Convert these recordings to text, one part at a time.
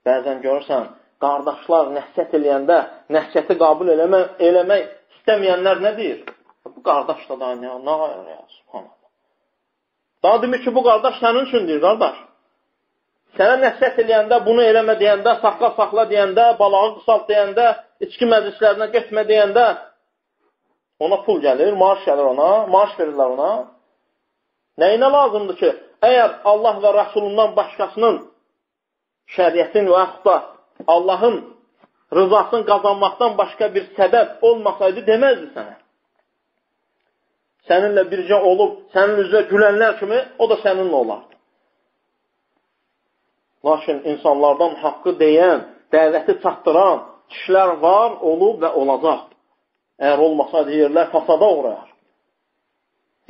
Bəzən görürsən, qardaşlar nəsihət eləyəndə, nəsihəti qəbul eləmək istəməyənlər nə deyir? Bu qardaş da daha nə ya, subhanallah. Daha demir ki, bu qardaş sənin üçün deyir, qardaş. Sənə nəsihət eləyəndə, bunu eləmə deyəndə, saxla saxla deyəndə, balağı qısalt deyəndə, içki məclislərinə getmə deyəndə, ona pul gəlir, maaş gəlir ona, maaş verirlər ona. Nəyinə lazımdır ki, əgər Allah və Rasulundan başqasının şəriətin və yaxud da Allahın rızasını qazanmaqdan başqa bir səbəb olmasaydı deməzdi sənə. Səninlə bircə olub, sənin üzrə gülənlər kimi o da səninlə olardı. Lakin insanlardan haqqı deyən, dəvəti çatdıran kişilər var, olub və olacaq. Əgər olmasaydı yerlər fəsada uğrayar.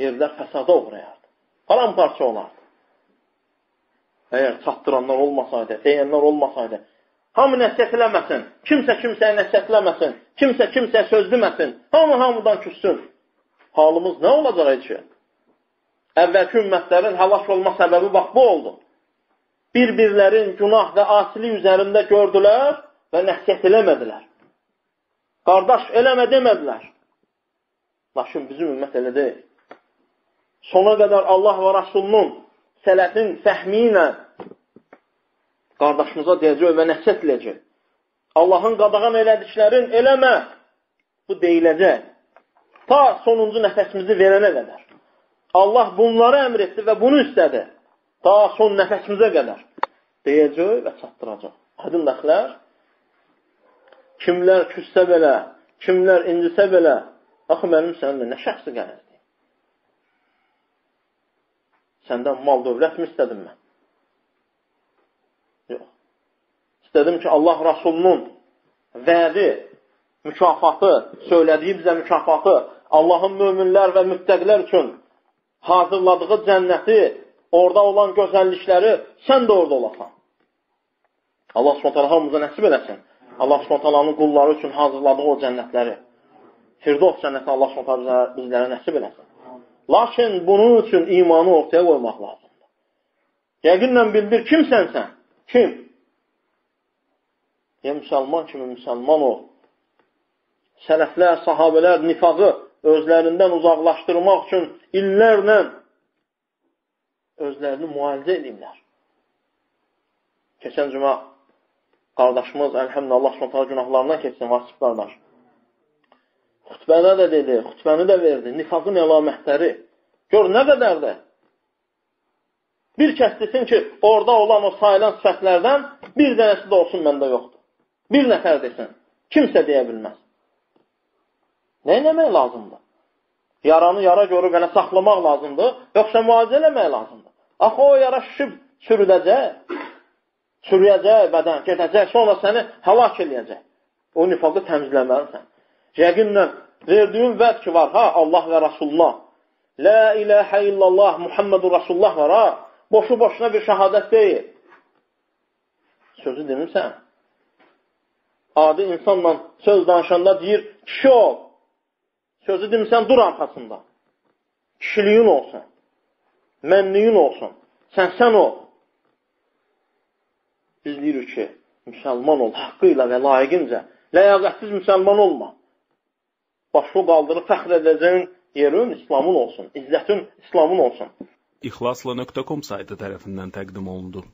Yerlər fəsada uğrayardı. Paramparça olardı. Əgər çatdıranlar olmasaydı, deyənlər olmasaydı, hamı nəsihət eləməsin, kimsə kimsəyə nəsihət eləməsin, kimsə kimsəyə söz deməsin, hamı hamıdan küssün. Halımız nə olacaq ki? Əvvəlki ümmətlərin həlak olma səbəbi bax bu oldu. Bir-birlərin günah və asilik üzərində gördülər və nəsihət eləmədilər. Qardaş eləmə demədilər. Lakin bizim ümmət elə deyil. Sona qədər Allah və Rasulunun sələfin fəhmi ilə qardaşımıza deyəcək və nəsihət eləyəcək. Allahın qadağan elədiklərin eləmə. Bu deyiləcək. Ta sonuncu nəfəsimizi verənə qədər. Allah bunları əmr etdi və bunu istədi. Ta son nəfəsimizə qədər. Deyəcək və çatdıracaq. Aydın dəxlər, kimlər küssə belə, kimlər incisə belə, axı mənim səninlə nə şəxsi qərəzliyim? Səndən mal dövlət mi istədim mən? Yox. İstədim ki, Allah Rasulunun vədi, mükafatı, söylədiyi bizə mükafatı, Allahın möminlər və müttəqilər üçün hazırladığı cənnəti, orada olan gözəllikləri sən də orada olasan. Allah Subhanahu taala hamımıza nəsib eləsin. Allah Subhanahu taalanın qulları üçün hazırladığı o cənnətləri, Firdovs cənnətini Allah Subhanahu taala bizlərə nəsib eləsin. Lakin bunun üçün imanı ortaya qoymaq lazımdır. Yəqinlə bildir, kimsən sən? Kim? Ya müsəlman kimi müsəlman ol. Sələflər, sahabələr nifağı özlərindən uzaqlaşdırmaq üçün illərlə özlərini müalicə ediblər. Keçən cümə qardaşımız, əlhəmdülillah, Allah Subhanahu taala günahlarından keçsin, Vasif qardaş. Xütbədə də dedi, xütbəni də verdi, nifaqın əlamətləri. Gör, nə qədərdir? Bir kəs desin ki, orada olan o sayılan sifətlərdən bir dənəsi də olsun məndə yoxdur. Bir nəfər desin, kimsə deyə bilməz. Nə eləmək lazımdır? Yaranı yara görüb elə saxlamaq lazımdır, yoxsa müalicə eləmək lazımdır? Axı o yara şişib çürüdəcək, çürüyəcək bədən, gedəcək, sonra səni həlak eləyəcək. O nifaqı təmizləməlisən. Yəqinlə verdiyin vəd ki var, ha, Allah və Rasulullah. La ilahə illallah, Muhammedur Rasulullah var, ha. Boşu boşuna bir şəhadət deyil. Sözü demirsən. Adi insanla söz danışanda deyir, kişi ol. Sözü demirsən, dur arxasında. Kişiliyin olsun. Mənliyin olsun. Sən ol. Biz deyirik ki, müsəlman ol, haqqı ilə və layiqincə. Ləyaqətsiz müsəlman olma. Başını qaldırıb fəxr edəcəyin yerin İslamın olsun, izzətin İslamın olsun. İxlasla.com saytı tərəfindən təqdim olundu.